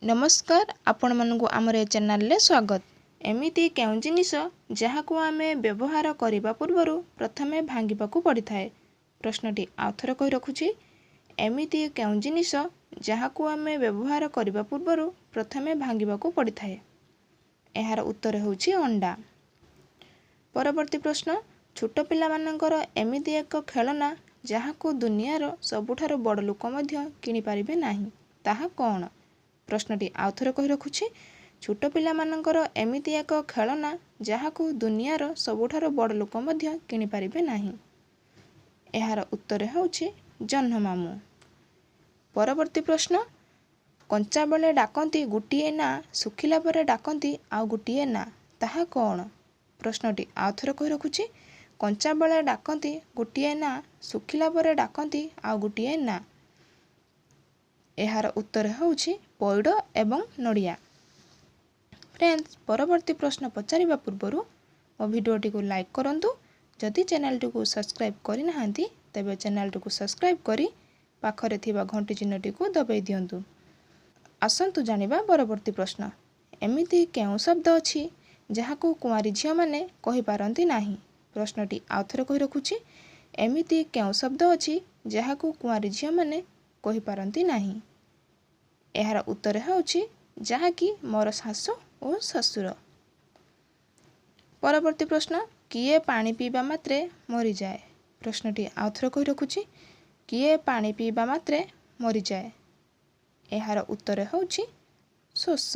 ନମସ୍କାର, ଆପଣମାନଙ୍କୁ ଆମର ଏ ଚ୍ୟାନେଲରେ ସ୍ୱାଗତ। ଏମିତି କେଉଁ ଜିନିଷ ଯାହାକୁ ଆମେ ବ୍ୟବହାର କରିବା ପୂର୍ବରୁ ପ୍ରଥମେ ଭାଙ୍ଗିବାକୁ ପଡ଼ିଥାଏ? ପ୍ରଶ୍ନଟି ଆଉ ଥରେ କହି ରଖୁଛି, ଏମିତି କେଉଁ ଜିନିଷ ଯାହାକୁ ଆମେ ବ୍ୟବହାର କରିବା ପୂର୍ବରୁ ପ୍ରଥମେ ଭାଙ୍ଗିବାକୁ ପଡ଼ିଥାଏ? ଏହାର ଉତ୍ତର ହେଉଛି ଅଣ୍ଡା। ପରବର୍ତ୍ତୀ ପ୍ରଶ୍ନ, ଛୋଟ ପିଲାମାନଙ୍କର ଏମିତି ଏକ ଖେଳନା ଯାହାକୁ ଦୁନିଆର ସବୁଠାରୁ ବଡ଼ ଲୋକ ମଧ୍ୟ କିଣିପାରିବେ ନାହିଁ, ତାହା କ'ଣ? ପ୍ରଶ୍ନଟି ଆଉ ଥରେ କହି ରଖୁଛି, ଛୋଟ ପିଲାମାନଙ୍କର ଏମିତି ଏକ ଖେଳନା ଯାହାକୁ ଦୁନିଆର ସବୁଠାରୁ ବଡ଼ ଲୋକ ମଧ୍ୟ କିଣିପାରିବେ ନାହିଁ। ଏହାର ଉତ୍ତର ହେଉଛି ଜହ୍ନମାମୁଁ। ପରବର୍ତ୍ତୀ ପ୍ରଶ୍ନ, କଞ୍ଚା ବେଳେ ଡାକନ୍ତି ଗୋଟିଏ ନାଁ, ଶୁଖିଲା ପରେ ଡାକନ୍ତି ଆଉ ଗୋଟିଏ ନାଁ, ତାହା କ'ଣ? ପ୍ରଶ୍ନଟି ଆଉ ଥରେ କହି ରଖୁଛି, କଞ୍ଚା ବେଳେ ଡାକନ୍ତି ଗୋଟିଏ ନାଁ, ଶୁଖିଲା ପରେ ଡାକନ୍ତି ଆଉ ଗୋଟିଏ ନାଁ। ଏହାର ଉତ୍ତର ହେଉଛି ପଇଡ଼ ଏବଂ ନଡ଼ିଆ। ଫ୍ରେଣ୍ଡସ୍, ପରବର୍ତ୍ତୀ ପ୍ରଶ୍ନ ପଚାରିବା ପୂର୍ବରୁ ମୋ ଭିଡ଼ିଓଟିକୁ ଲାଇକ୍ କରନ୍ତୁ। ଯଦି ଚ୍ୟାନେଲଟିକୁ ସବସ୍କ୍ରାଇବ୍ କରିନାହାନ୍ତି, ତେବେ ଚ୍ୟାନେଲଟିକୁ ସବସ୍କ୍ରାଇବ୍ କରି ପାଖରେ ଥିବା ଘଣ୍ଟି ଚିହ୍ନଟିକୁ ଦବାଇ ଦିଅନ୍ତୁ। ଆସନ୍ତୁ ଜାଣିବା ପରବର୍ତ୍ତୀ ପ୍ରଶ୍ନ। ଏମିତି କେଉଁ ଶବ୍ଦ ଅଛି ଯାହାକୁ କୁଆଁରୀ ଝିଅମାନେ କହିପାରନ୍ତି ନାହିଁ? ପ୍ରଶ୍ନଟି ଆଉ ଥରେ କହି ରଖୁଛି, ଏମିତି କେଉଁ ଶବ୍ଦ ଅଛି ଯାହାକୁ କୁଆଁରୀ ଝିଅମାନେ କହିପାରନ୍ତି ନାହିଁ? ଏହାର ଉତ୍ତର ହେଉଛି ଯାହାକି ମୋର ଶାଶୁ ଓ ଶ୍ୱଶୁର। ପରବର୍ତ୍ତୀ ପ୍ରଶ୍ନ, କିଏ ପାଣି ପିଇବା ମାତ୍ରେ ମରିଯାଏ? ପ୍ରଶ୍ନଟି ଆଉ ଥରେ କହି ରଖୁଛି, କିଏ ପାଣି ପିଇବା ମାତ୍ରେ ମରିଯାଏ? ଏହାର ଉତ୍ତର ହେଉଛି ଶୋଷ।